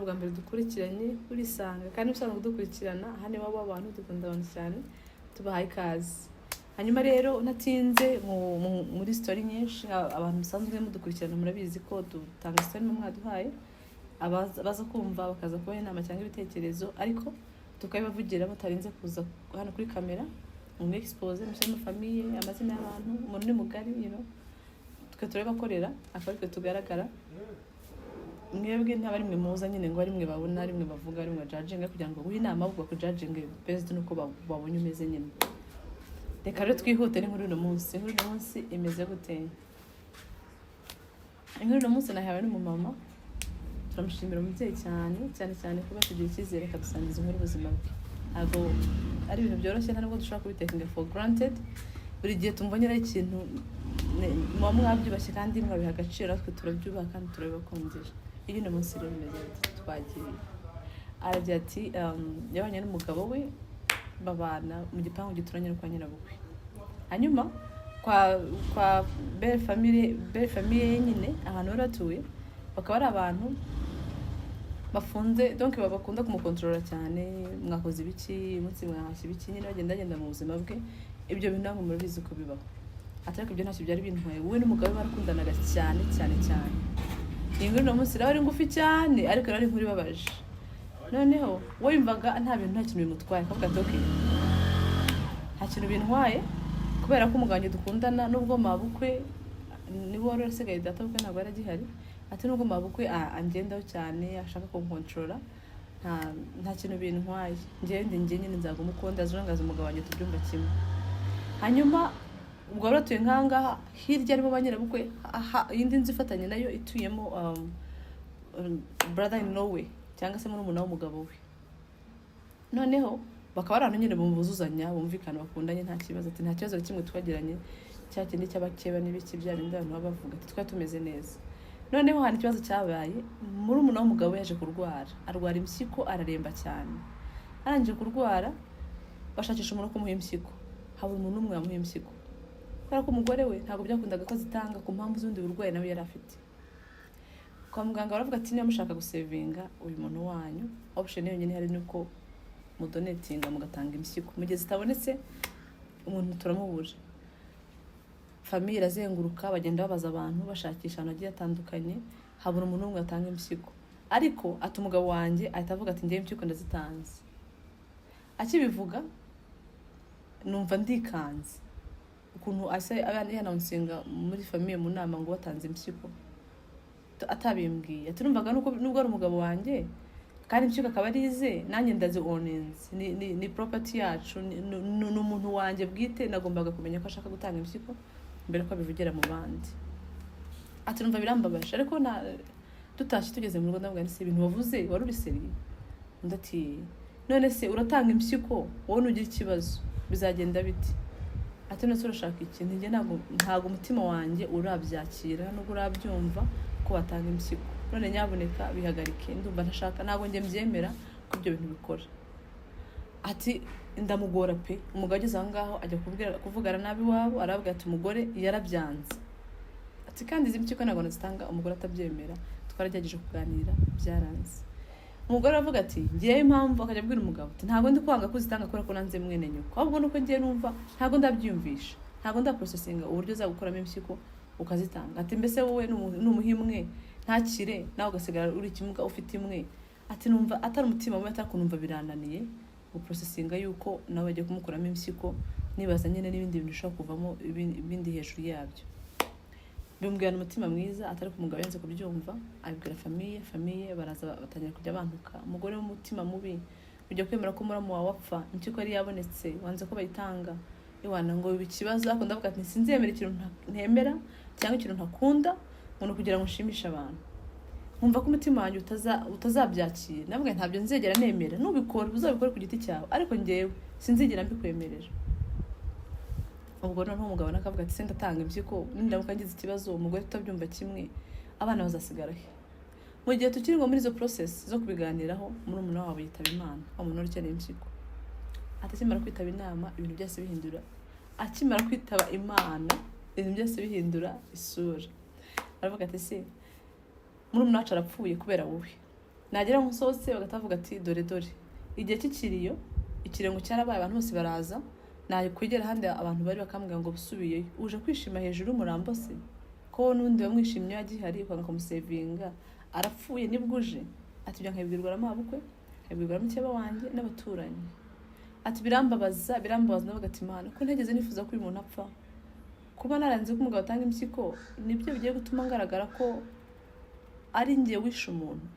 Ubwa mbere dukurikiranye, urisanga kandi usanzwe udukurikirana hano iwabo abantu dukunda abantu cyane, tubahaye ikaze. Hanyuma rero natinze muri story nyinshi. Abantu musanzwe mudukurikirana murabizi ko dutanga story mwaduhaye, abaza kumva bakaza kubaha inama cyangwa ibitekerezo, ariko tukabibavugira batarinze kuza hano kuri kamera mu expose mushyiremo famille, amazina y'abantu. Umuntu ni mugari, twe turabibakorera akaba aritwe tugaragara. Mwebwe ntaba ari mwe muza nyine ngo ari mwe babona, ari mwe bavuga, ari mwe bajudginga kugira ngo guhe inama, ahubwo bakujudginge based n'uko babonye umeze nyine. Reka rero twihute n'inkuru uno munsi. Inkuru uno munsi imeze gute? Inkuru uno munsi nahawe n'umumama. Turamushimira umubyeyi cyane cyane cyane kuba tugira icyizere akadusangiza inkuru ubuzima bwe. Ntabwo ari ibintu byoroshye, nta nubwo dushobora kubitakinga for granted. Buri gihe tumva nyine ari ikintu muba mwabyubashye kandi mwabiha agaciro, natwe turabyubaha kandi turabibakundira. Iyo uno munsi rero bimeze bite? Twagiye. Aragira ati yabanye n'umugabo we, babana mu gipangu gituranye no kwa nyirabukwe. Hanyuma kwa belle famille ye nyine, ahantu bari batuye, bakaba ari abantu bafunze, donc bakunda kumukontorora cyane: mwakoze ibiki umunsi, mwahashye ibiki, nyine bagenda bagenda mu buzima bwe. Ibyo bintu ntabwo murabizi ko bibaho. Ati ariko ibyo ntacyo byari bintwaye, we n'umugabo we barakundanaga cyane cyane cyane. Iyi nkuru uno munsi iraba ari ngufi cyane, ariko iraba ari inkuru ibabaje. Noneho we yumvaga nta bintu, nta kintu bimutwaye, akavuga ati: "Okay, nta kintu bintwaye kubera ko umugabo wanjye dukundana, nubwo mabukwe niwe wari wasigaye, data bukwe ntabwo yari agihari." Ati nubwo mabukwe angendaho cyane, ashaka kunkontorora, nta kintu bintwaye, njyewe ndi njye nyine, nzaguma ukundi as long as umugabo wanjye tubyumva kimwe. Hanyuma ubwo wari batuye nk'ahangaha hirya arimo ba nyirabukwe, iyindi nzu ifatanye nayo ituyemo brother in law we cyangwa se murumuna w'umugabo we. Noneho bakaba ari abantu nyine bumvuzuzanya, bumvikana, bakundanye, nta kibazo. Ati nta kibazo na kimwe twagiranye, cya kindi cy'abakeba n'ibiki, bya bindi abantu baba bavuga. Ati twari tumeze neza. Noneho hari ikibazo cyabaye: murumuna w'umugabo we yaje kurwara, arwara impyiko, araremba cyane. Arangije kurwara, bashakisha umuntu wo kumuha impyiko, habura umuntu umwe wamuha impyiko, kubera ko umugore we ntabwo byakundaga ko azitanga ku mpamvu z'ubundi burwayi nawe yari afite. Kwa muganga baravuga ati: "Niba mushaka gusavinga uyu muntu wanyu, option yonyine ihari ni uko mudonatinga, mugatanga impyiko. Mu gihe zitabonetse, umuntu turamubura." Famille irazenguruka, bagenda babaza abantu, bashakisha ahantu hagiye hatandukanye, habura umuntu umwe watanga impyiko. Ariko ati umugabo wanjye ahita avuga ati: "Ngewe impyiko ndazitanze." Akibivuga numva ndikanze, ukuntu asa yanannouncinga muri famille mu nama ngo batanze impyiko atabimbwiye. Ati numvaga nubwo ari umugabo wanjye kandi impyiko akaba ari ize, nanjye ndazi owninze, ni property yacu, ni umuntu wanjye bwite, nagombaga kumenya ko ashaka gutanga impyiko mbere ko abivugira mu bandi. Ati numva birambabaje, ariko na dutashye tugeze mu rugo ndavuga nti: "Si ibintu wavuze wari uri sérieux?" Undi ati: "None se uratanga impyiko, wowe nugira ikibazo bizagenda bite?" Ati: "None se urashaka ikintu? Njye ntabwo umutima wanjye urabyakira, nubwo urabyumva ko watanga impyiko. None nyabuneka bihagarike, ndumva ntashaka, ntabwo njye mbyemera ko ibyo bintu bikora." Ati ndamugora pe. Umugabo ageze aho ngaho ajya kuvugana nabi iwabo, arababwira ati: "Umugore yarabyanze." Ati kandi izi mpyiko ntabwo nazitanga umugore atabyemera, twaragerageje kuganira byaranze. Umugore aravuga ati ngewe impamvu, akajya abwira umugabo ati: "Ntabwo ndi kwanga ko uzitanga kubera ko nanze mwene nyoko, ahubwo nuko ngiye numva ntabwo ndabyiyumvisha, ntabwo ndaprocessinga uburyo uzagukuramo impyiko ukazitanga." Ati: "Mbese wowe numuha imwe ntakire, nawe ugasigara uri ikimuga ufite imwe?" Ati numva atari umutima mubi, atari numva birananiye guprocessinga yuko nawe agiye kumukuramo impyiko, nibaza nyine n'ibindi bintu bishobora kuvamo ibindi hejuru yabyo. Bimubwirana umutima mwiza, atari ku mugabo yanze kubyumva. Abibwira famille, famille baraza batangira kujya bantuka: "Umugore w'umutima mubi, ujya kwemera ko muramu wawe apfa, impyiko yari yabonetse wanze ko bayitanga." Iwana ngo biba ikibazo, ariko ndavuga ati: "Sinzemera ikintu ntemera cyangwa ikintu ntakunda ngo ni ukugira ngo nshimishe abantu." Nkumva ko umutima wanjye utazabyakira. Ndavuga nti: "Ntabyo nzegera nemera. Nubikora uzabikore ku giti cyawe, ariko njyewe sinzigera mbikwemerera." Ubwo noneho umugabo nawe akavuga ati: "Se ndatanga impyiko, nindamuka ngize ikibazo, umugore tutabyumva kimwe, abana bazasigara he?" Mu gihe tukiri ngo muri izo process zo kubiganiraho, murumuna wabo yitaba Imana, wa muntu wari ukeneye impyiko. Ati akimara kwitaba inama, ibintu byose bihindura, akimara kwitaba Imana, ibintu byose bihindura isura. Aravuga ati: "Se murumuna wacu arapfuye kubera wowe." Nagera nsohotse bagahita bavuga ati: "Dore, dore igihe cy'ikiriyo." Ikirengo cyarabaye, abantu bose baraza. Nakwegera ahandi abantu bari, bakambwira ngo: "Usubiyeyo uje kwishima hejuru y'umurambo se, ko wowe n'undi wamwishimye agihari, ukanga kumusevinga, arapfuye nibwo uje?" Ati: "Ibyo nkabibwirwa na mabukwe, nkabibwirwa na mukeba wanjye n'abaturanyi." Ati: "Birambabaza, birambabaza." Ndavuga ati: "Imana, ko ntigeze nifuza ko uyu muntu apfa, kuba naranze ko umugabo atanga impyiko nibyo bigiye gutuma ngaragara ko ari njye wishe umuntu?"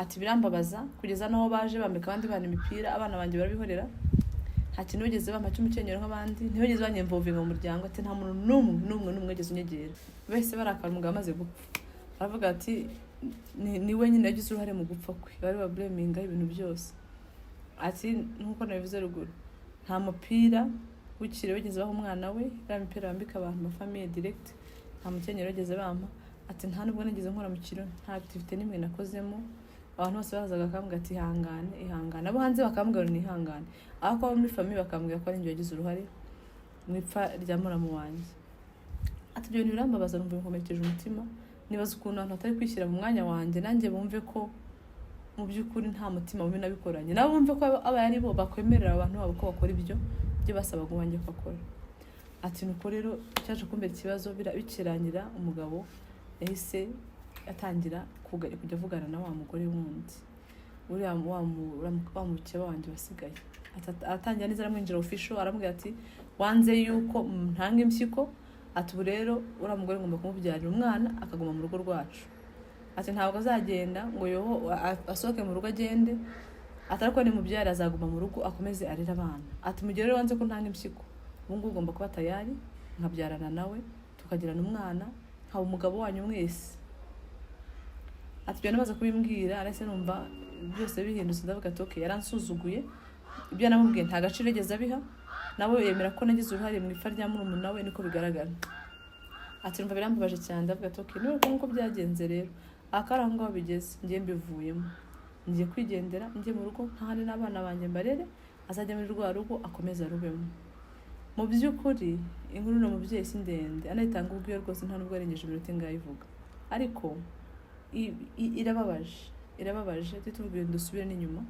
Ati: "Birambabaza kugeza n'aho baje bambika abandi bana imipira, abana banjye barabihorera, nta kintu bigeze bampa cy'umukenyero nk'abandi, ntibigeze banyinvolvinga mu muryango." Ati: "Nta muntu n'umwe, n'umwe, n'umwe wigeze unyegera." Bahise barakara. Umugabo amaze gupfa aravuga ati: Ni we nyine yagize uruhare mu gupfa kwe." Bari bablaminga ibintu byose. Ati: "Nk'uko nabivuze ruguru, nta mupira w'ikiriyo bigeze baha umwana we, iriya mipira bambika abantu mafamille direct, nta mukenyero bigeze bampa." Ati: "Nta nubwo nigeze nkora mu kiriyo, nta activité n'imwe nakozemo. Abantu bose bazaga bakambwira ati: 'Ihangane, ihangane.' Abo hanze bakambwira ngo nihangane, ariko abo muri famille bakambwira ko ari njye wagize uruhare mu ipfa rya muramu wanjye." Ati: "Ibyo bintu birambabaza, numva binkomerekeje umutima, nibaza ukuntu abantu batari kwishyira mu mwanya wanjye, nanjye bumve ko mu by'ukuri nta mutima mubi nabikoranye nabo, bumve ko abaye ari bo bakwemerera abantu babo ko bakora ibyo byo basabaga uwanjye ko akora." Ati: "Nuko rero cyaje kumbera ikibazo." Bikirangira umugabo yahise atangira kujya avugana na wa mugore wundi, uriya wa mukeba wanjye wasigaye. Aratangira neza, aramwinjira official, aramubwira ati: "Wanze yuko ntanga impyiko." Ati: "Ubu rero uriya mugore ngomba kumubyarira umwana, akaguma mu rugo rwacu." Ati: "Ntabwo azagenda ngo yoho asohoke mu rugo agende." Ati: "Ariko nimubyara azaguma mu rugo, akomeze arere abana." Ati: "Mu gihe rero wanze ko ntanga impyiko, ubu ngubu ugomba kuba tayari nkabyarana nawe, tukagirana umwana, nkaba umugabo wanyu mwese." Ati: "Ibyo namaze kubimbwira, arese numva byose bihindutse. Ndavuga ati: 'Okay, yaransuzuguye. Ibyo namubwiye nta gaciro yigeze abiha, nawe yemera ko nagize uruhare mu ipfa rya murumuna we, niko bigaragara.'" Ati: "Numva birambabaje cyane. Ndavuga ati: 'Okay, niba uko byagenze rero, akari aho ngaho bigeze, ngiye mbivuyemo, ngiye kwigendera, njye mu rugo ntahane n'abana banjye mbarere, azajya muri rwa rugo akomeze arubemo.'" Mu by'ukuri inkuru ni umubyeyi si ndende, anayitanga ubwiwe rwose, nta nubwo yarengeje iminota ingahe ivuga, ariko irababaje, irababaje. Tujye tuvuga ibintu dusubire n'inyuma.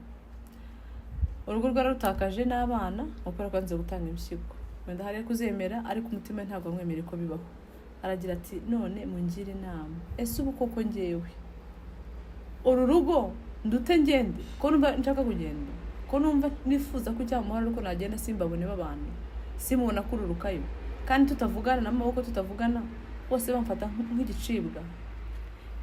Urugo rwararutakaje n'abana ngo kubera ko yanze gutanga impyiko. Wenda hari kuzemera, ariko umutima we ntabwo wamwemereye ko bibaho. Aragira ati: "None mungire inama, ese ubu koko ngewe uru rugo ndute ngende, ko numva nshaka kugenda, ko numva nifuza ko icyamuhora ariko nagenda simbabone babana, simubona kururukayo, kandi tutavugana n'amaboko, tutavugana, bose bamfata nk'igicibwa?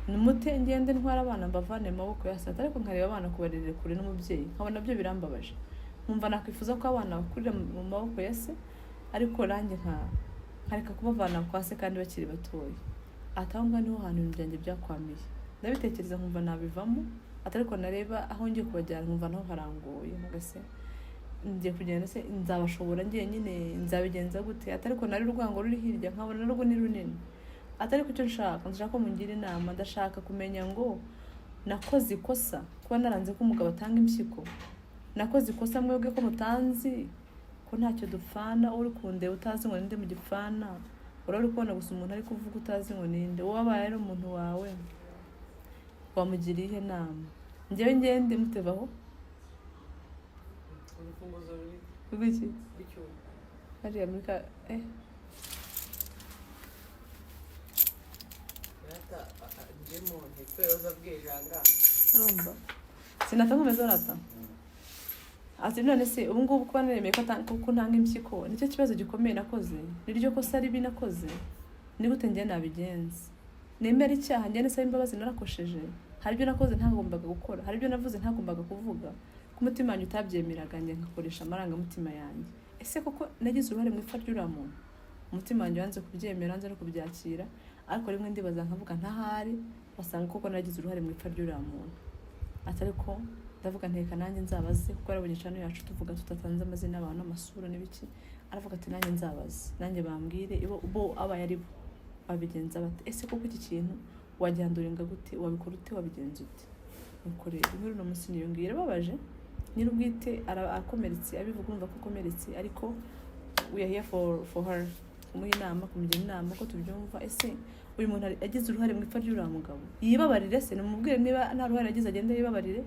Nimute ngende ntwara abana mbavane mu maboko ya sata? Ariko nkareba abana kubarerera kure n'umubyeyi, nkabona nabyo birambabaje, nkumva nakwifuza ko abana bakurira mu maboko ya se, ariko nanjye nkareka kubavana kwa se kandi bakiri batoya." Ati: "Aho ngaho niho hantu ibintu byanjye byakwamiye. Ndabitekereza nkumva nabivamo." Ati: "Ariko nareba aho ngiye kubajyana nkumva naho harangoye, mpagase ngiye kugenda se nzabashobora njyenyine? Nzabigenza gute?" Ati: "Ariko nari urwango ruri hirya nkabona narwo ni runini." Ati: "Ariko icyo nshaka, ndashaka ko mungira inama. Ndashaka kumenya ngo nakoze ikosa kuba naranze ko umugabo atanga impyiko? Nakoze ikosa? Mwebwe ko mutanzi, ko ntacyo dupfana, uri kundeba utazi ngo ninde mu gipfana, uraba uri kubona gusa umuntu ari kuvuga utazi ngo ninde, wowe abaye ari umuntu wawe wamugira iyihe nama? Njyewe ngende mutevaho?" Urufunguzo ruri Rw'iki? Rw'icyuma. Hariya muri ka Rata njemo hepfo yoza bwejanga. Urumva sinata nkomeza rata. Ati: "None se ubu ngubu kuba naremeye ko ntanga impyiko nicyo kibazo gikomeye nakoze? Niryo kosa ribi nakoze? Ni gute njye nabigenza? Nemera icyaha, njye nsaba imbabazi? Narakosheje, hari ibyo nakoze ntagombaga gukora, hari ibyo navuze ntagombaga kuvuga, ko umutima wanjye utabyemeraga, njye nkakoresha amarangamutima yanjye. Ese koko nagize uruhare mu ipfa ry'uriya muntu? Umutima wanjye wanze kubyemera, wanze no kubyakira, ariko rimwe ndibaza nkavuga ntahari wasanga koko nagize uruhare mu ipfa ry'uriya muntu." Ati: "Ariko ndavuga nteka nanjye nzabaze, kuko yarabonye channel yacu tuvuga tudatanze amazina y'abantu, amasura n'ibiki." Aravuga ati: "Nanjye nzabaze, nanjye bambwire ibo bo abaye ari bo babigenza bate. Ese koko iki kintu wagihanduringa gute? Wabikora ute? Wabigenza ute?" Nuko rero inkuru uno munsi niyo ngiyo, irababaje. Nyir'ubwite arakomeretse, abivuga urumva ko akomeretse, ariko we are here for her. kumuha inama, kumugira inama uko tubyumva. Ese uyu muntu yagize uruhare mu ipfa ry'uriya mugabo? Yibabarire se? Nimumubwire niba nta ruhare yagize agende yibabarire,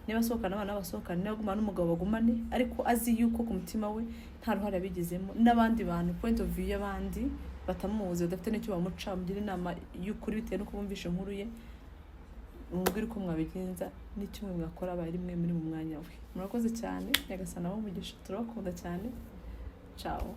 niba asohokana abana basohokane, niba agumana n'umugabo bagumane, ariko azi yuko ku mutima we nta ruhare yabigizemo. N'abandi bantu, point of view y'abandi batamuzi, badafite n'icyo bamuca, mugire inama y'ukuri bitewe n'uko bumvishe inkuru ye. Mubwire uko mwabigenza n'icyo mwe mwakora abaye ari mwe muri mu mwanya we. Murakoze cyane. Nyagasana abahe umugisha. Turabakunda cyane. Ciao.